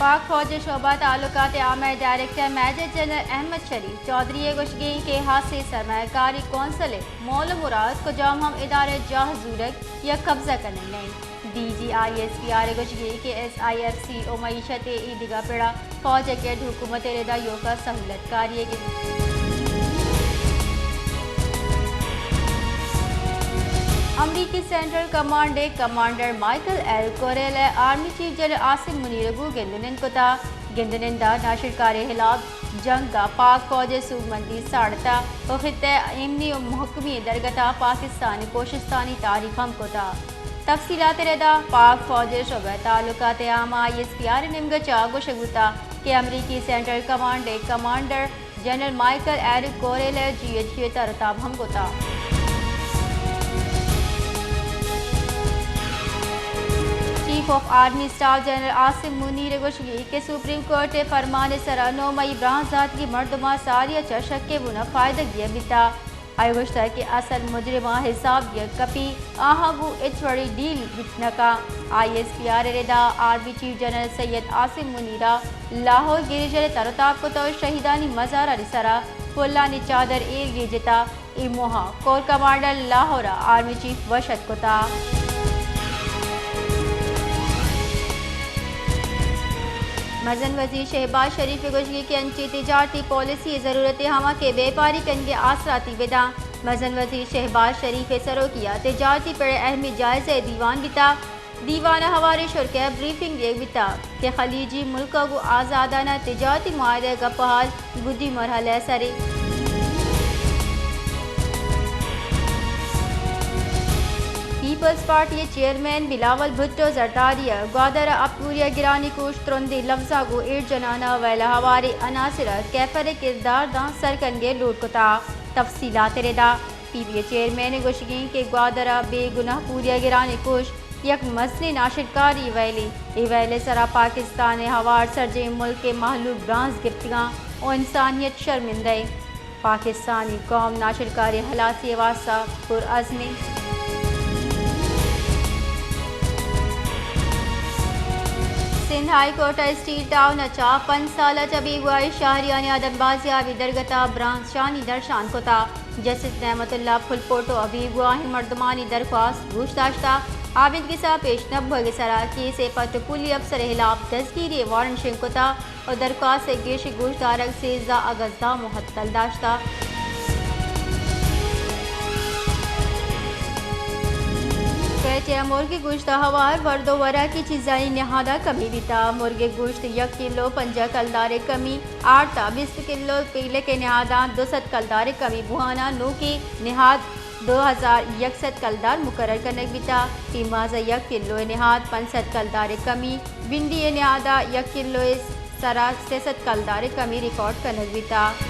پاک فوج ءِ شعبہ تعلقات عامہ ءِ ڈائریکٹر میجر جنرل احمد شریف چوہدری ءِ گوشگی اِنت کہ ہاسیں سرمایہ کاری کونسل ءِ مول ءُ مراد کجام ہم ادارہ ءِ جاہ زورگ یا قبضہ کنگ نہ اِنت۔ D G I S P R ءِ گوشگی اِنت کہ ایس آئی ایف سی ءُ معیشت ءِ اے دگہ پڑ ءَ فوج ءِ کرد حکومت ءِ ردا ایوک ءَ سہولت کاری ئیگ اِنت۔ امریکی سینٹرل کمانڈ ءِ کمانڈر مائیکل ایل کوریل ءَ آرمی چیف جنرل عاصم منیر ءَ گوں گند ءُ نند کتگ۔ گند ءُ نند ءَ ناشرکاری ءِ ہلاپ جنگ ءَ پاک فوج ءِ سوبمندی ساڑتگ ءُ خطہ ءِ ایمنی ءُ مھکمی ءِ درگت ءَ پاکستان ءِ کوشستانی تعریف ہم کتگ۔ تفصیلات ءِ ردا پاک فوج ءِ شعبہ تعلقات عامہ آئی ایس پی آر ءِ نیمگ ءَ چہ گوشگ بوتگ کہ امریکی سینٹرل کمانڈ ءِ commander general Michael Erik Kurilla ءَ جی ایچ کیو ءِ تر ءُ تاب ہم کتگ۔ Chief of army staff general Asim Munir ءِ گوشگی کہ سپریم کورٹ ءِ پرمان ءِ سرا نو مئی ءَ برانز داتگیں مردماں ساری ءَ چہ شکیبوناں فائدہ گیگ بیتگ۔ آئی ءَ گوشتگ کہ اصل مجرماں حساب گیگ کپی، آہاں گوں ہچ وڑیں ڈیل بیت نہ کنت۔ آئی ایس پی آر ءِ ردا آرمی چیف جنرل سید عاصم منیر ءَ لاہور گریجن ءِ تر ءُ تاب کتگ ءُ شہیدانی مزارانی سرا پلانی چادر ایر گیجتگ۔ اے موہ ءَ کور کمانڈر لاہور ءَ آرمی چیف وش اتک کتگ۔ مزن وزیر شہباز شریف ءِ گوشگی کہ انچیں تجارتی پالیسی ءِ ضرورت اِنت ہما کہ بیپاری کنگ ءِ آسراتی بدنت۔ مزن وزیر شہباز شریف ءِ سروکی ءَ تجارتی پڑ ءِ اہمی جائزہ ءِ دیوان بیتگ۔ دیوان ءَ ہواریں شرکہ ءَ بریفنگ دیگ بیتگ کہ خلیجی ملکاں گوں آزادانہ تجارتی معاہدہ ءِ گپ ءُ ہال گڈی مرحلہ ءِ سر اِنت۔ پیپلز پارٹی ءِ چیئرمین بلاول بھٹو زرداری ءَ گوادر ءَ اپٹوری ءِ گرانی کوش ترندیں لبزاں گوں ایر جنان ءَ ویل ءَ ہواریں عناصر ءَ کیفر ءِ کردار داں سر کنگ ءِ لوٹ کتگ۔ تفصیلات ءِ ردا پی بی اے چیئرمین ءِ گوشگی اِنت کہ گوادر ءَ بے گناہ پوری ءِ گرانی کوش یک مزنیں ناشرکاری ویلے۔ اے ویل ءِ سرا پاکستان ءِ ہوار سرجمیں ملک ءِ مہلوک برانز گپتگاں ءُ انسانیت شرمندہ اِنت۔ پاکستانی قوم ناشرکاری ءِ ہلاسی ءِ واستہ پرعزم اِنت۔ سندھ ہائی کورٹ ءَ اسٹیل ٹاؤن ءَ چہ پنچ سال ءَ چہ بیگواہیں شہریانی عدم بازیابی ءِ درگت ءَ برانزشانی درشان کتگ۔ جسٹس نعمت اللہ پھلپوٹو ءَ بیگواہیں مردمانی درخواست گوش داشتگ۔ آ بندیگ ءِ سرا پیش نہ بوگ ءِ سرا کیس ءِ پٹ ءُ پولی افسر ءِ ہلاپ دزگیری ءِ وارنٹ شنگ کتگ ءُ درخواست ءِ گیش گوش دارگ سیزدہ اگست ءَ معطل داشتگ۔ کیچ ءِ مرگ ءِ گوشت ءَ ہوار ورد ءُ وراکی چیزانی نہاد ءَ کمی بیتگ۔ مرگ ءِ گوشت یک کلو پنجاہ کلدار ءِ کمی آرت ءُ بیست کلو پیلک ءِ نہاداں دو سد کلدار ءِ کمی بوہان ءَ نوکیں نہاد دو ہزار یک سد کلدار مقرر کنگ بیتگ۔ پیماز ءَ یک کلو ءِ نہاد پنچ سد کلدار ءِ کمی، بنڈی ءِ نہاد ءَ یک کلو ءِ سرا سئے سد کلدار ءِ کمی ریکارڈ کنگ بیتگ۔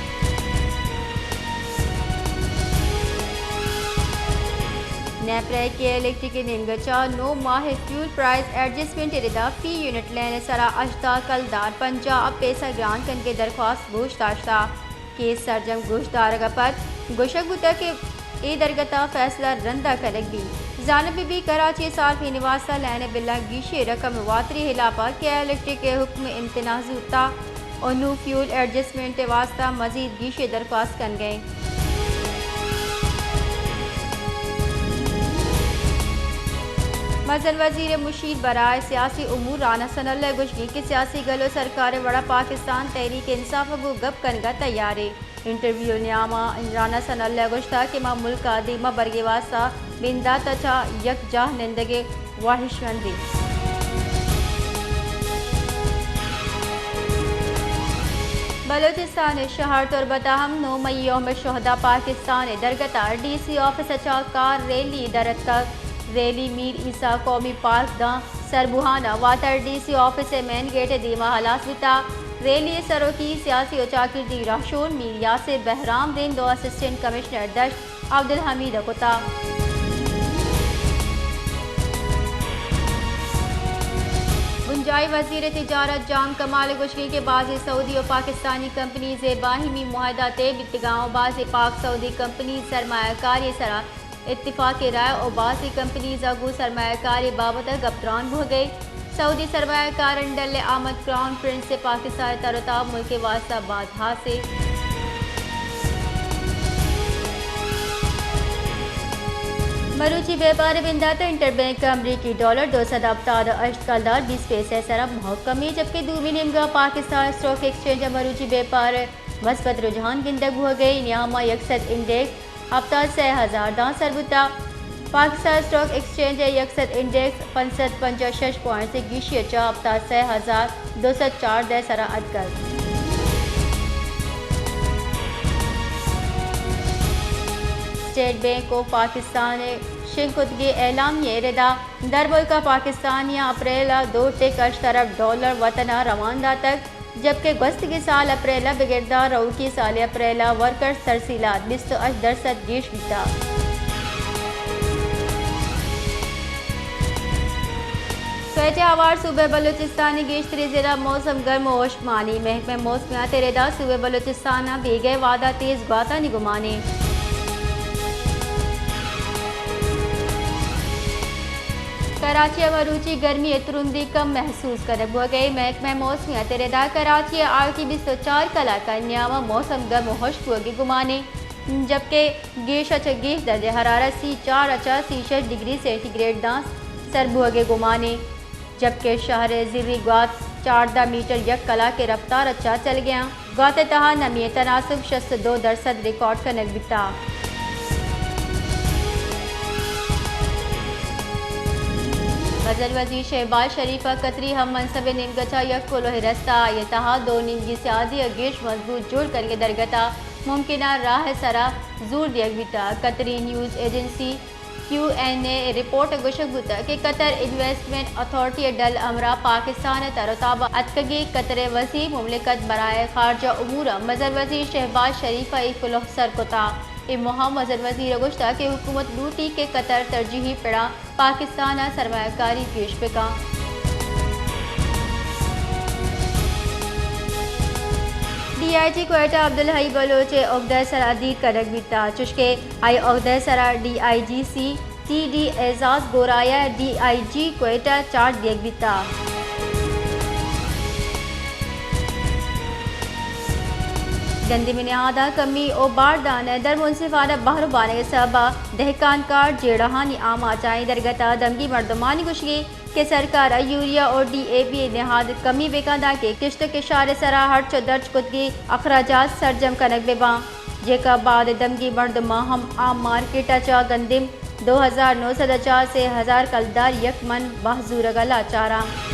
نیپرا ءِ کے الیکٹرک ءِ نیمگ ءَ چہ نو ماہ ءِ فیول پرائس ایڈجسٹمنٹ ءِ ردا فی یونٹ لین ءِ سرا ہژدہ کلدار پنجاہ پیسہ گران کنگ ءِ درخواست گوش داشتگ۔ کیس سرجم گوش دارگ ءَ پد گوشگ بوتگ کہ اے درگت ءَ فیصلہ رند ءَ کنگ بیت۔ زانگ بہ بیت کراچی ءِ صارفین ءِ واستہ لین ءِ بلاں گیشیں رقم ءِ واتری ءِ ہلاپ ءَ کے الیکٹرک ءِ حکم امتناع زورتگ ءُ نوں فیول ایڈجسٹمنٹ ءِ واستہ مزید گیشیں درخواست کنگ ءَ اِنت۔ مزن وزیر ءِ مشیر برائے سیاسی امور رانا ثناء اللہ ءِ گوشگ اِنت کہ سیاسی گل ءُ سرکار ءِ وڑ ءَ پاکستان تحریک انصاف ءَ گوں گپ کنگ ءَ تیار اِنت۔ انٹرویو ءِ نیام ءَ رانا ثناء اللہ ءَ گوشتگ کہ ما ملک ءَ دیما برگ ءِ واستہ بندات ءَ چہ یکجاہ نندگ ءِ واہشمند ایں۔ بلوچستان ءِ شہر تربت ءَ ہم نو مئی یوم شہداء پاکستان ءِ درگت ءَ ڈی سی آفس ءَ چہ کار ریلی در اتکگ۔ ریلی میر عیسی قومی پارک داں سر بوہان ءَ واتر ڈی سی آفس ءِ مین گیٹ ءِ دیما ہلاس بیتگ۔ ریلی ءِ سروکی سیاسی ءُ چاگردی رہشون میر یاسر بہرام رند ءُ اسسٹنٹ کمشنر دشت عبدالحمید ءَ کتگ۔ بنجاہی وزیر تجارت جام کمال ءِ گوشگ اِنت کہ بازیں سعودی ءُ پاکستانی کمپنیز ءِ باہمی معاہدہ طے بیتگاں ءُ بازیں پاک سعودی کمپنیز سرمایہ کاری ءِ سرا اتفاق رائے ءُ بازیں کمپنیز ءَ گوں سرمایہ کاری بابت ءَ گپ تران بوگ ءَ اِنت۔ سعودی سرمایہ کارانی ڈل ءِ آمد، کراؤن پرنس ءِ پاکستان ءِ تر ءُ تاب ملک ءِ واستہ باز ہاسے۔ مروچی بیپار ءِ بندات ءَ انٹر بینک ءَ امریکی ڈالر دو سد ہپتاد ءُ ہشت کلدار بیست پیسہ ءِ سرا مہکمی، جبکہ دومی نیمگا پاکستان اسٹاک ایکسچینج ءَ مروچی بیپار ءِ مثبت رجحان گندگ بوہگ ءَ، نیاما یک سد انڈیکس ہپتاد سئے ہزار داں سر بوتا۔ پاکستان اسٹاک ایکسچینج ءِ یک سد انڈیکس پنچ سد پنجاہ شش پوائنٹس ءِ گیشی ءَ چہ ہپتاد سئے ہزار دو سد چاردہ ءِ سرا اتکگ۔ اسٹیٹ بینک آف پاکستان ءِ شنگ کتگیں اعلامیہ ءِ ردا درملک ءَ پاکستانیاں اپریل ءَ دو ٹک ہشت ارب ڈالر وطن ءَ روان داتگ۔ جبکہ گوستگیں سال اپریل ءَ بگر داں روکی سال اپریل ءَ ورکرز ترسیلات بیست ءُ ہشت درسد گیش بیتگ۔ کوئٹہ ہوار صوبہ بلوچستان ءِ گیشتریں ضلع موسم گرم ءُ ہشک مانی، محکمہ موسمیات ءِ ردا صوبہ بلوچستان ءَ بیگہ ءِ وہدا تیز گواتانی گمانے۔ کراچی ءَ مروچی گرمی ءِ ترندی کم محسوس کنگ بوگ ءَ، محکمہ موسمیات ءِ ردا کراچی ءِ آرٹی بیست ءُ چار کلاک ءَ نیام ءَ موسم گرم ءُ ہشک بوگ ءِ گمانے، جبکہ گیش ءَ چہ گیش درجہ حرارت سی چار ءَ چہ سی شش ڈگری سینٹی گریڈ داں سر بوگ ءِ گمانے، جبکہ شہر ءِ زیری گوات چاردہ میٹر یک کلاک ءِ رفتار ءَ چہ چلگ ءَ اَنت۔ گوات ءِ تہا نمی ءِ تناسب شست ءُ دو درسد ریکارڈ کنگ بیتگ۔ مزن وزیر شہباز شریف ءَ قطری ہم منصبیں نیمگ ءَ چہ یک کلوہے رستہ، آئی ءِ تہا دو نیمگی سیادی ءَ گیش مضبوط جوڑ کنگ ءِ درگت ءَ ممکنہ راہ ءِ سرا زور دیگ بیتگ۔ قطری نیوز ایجنسی کیو این اے ءِ رپورٹ ءَ گوشگ بوتگ کہ قطر انویسٹمنٹ اتھارٹی ءِ ڈل ءِ ہمراہ پاکستان ءِ تر ءُ تاب ءَ اتکگیں قطر ءِ وزیر مملکت برائے خارجہ امور ءَ مزن وزیر شہباز شریف ءَ اے کلوہ سر کتگ۔ اے موہ ءَ مزن وزیر ءَ گوشتگ کہ حکومت لوٹی کہ قطر ترجیحی پڑاں پاکستان ءَ سرمایہ کاری گیش بہ کنت۔ ڈی آئی جی کوئٹہ عبدالحئی بلوچ ءِ عہدہ ءِ سرا دیر کنگ بیتگ، چوشکہ آئی ءِ عہدہ ءِ سرا D I G C T D Aizaz Goraya ءَ D I G Quetta charge دیگ بیتگ۔ گندم ءِ نہاداں کمی ءُ باردان ءِ در منصفانہ بہر بانگ ءِ سبب ءَ دہکان کار جیڑہانی آماچ اَنت۔ اے درگت ءَ دمگی مردمانی گوشگ اِنت کہ سرکار ءَ یوریا ءُ ڈی اے پی ءِ نہاد کمی بہ کنت، دانکہ کشت ءُ کشار ءِ سرا ہرچ ءُ درچ کتگیں اخراجات سرجم کنگ بہ بنت۔ جیکب آباد ءِ دمگی مردماں ہم عام مارکیٹ ءَ چہ گندم دو ہزار نو سد ءَ چہ سے ہزار کلدار یک من بہر زورگ ءَ لاچار اَنت۔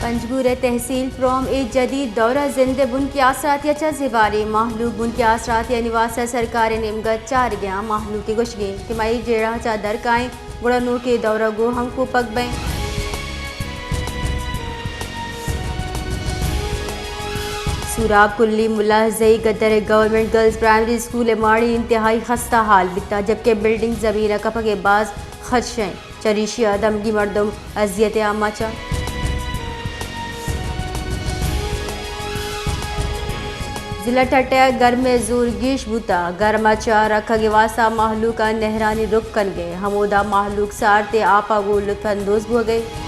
پنجگور ءِ تحصیل پروم ءِ جدید دور ءَ زند ءِ بنکی آسراتی ءَ چہ زیباریں مہلوک بنکی آسراتیانی واستہ سرکار ءِ نیمگ ءَ چارگ ءَ اَنت۔ مہلوک ءِ گوشگ اِنت کہ مئے جیڑہ چہ در کائیں گڑا نوکیں دور ءَ گوں ہمکوپگ بئیں۔ سوراب کلی ملاحظہ ءِ گدر ءِ گورنمنٹ گرلز پرائمری اسکول ءِ ماڑی انتہائی خستہ حال بیتگ، جبکہ بلڈنگ زمین ءَ کپگ ءِ باز خدشہ اِنت، چریشی ءَ دمگی مردم اذیت ءِ آماچ اَنت۔ ضلع ٹھٹہ ءَ گرم ءِ زور گیش بوتگ، گرم ءَ چہ رکھگ ءِ واستہ مہلوک ءَ نہرانی رک کنگ ءَ، ہمودا مہلوک سارت ءِ آپ ءَ گوں لطف اندوز بوگ ءَ۔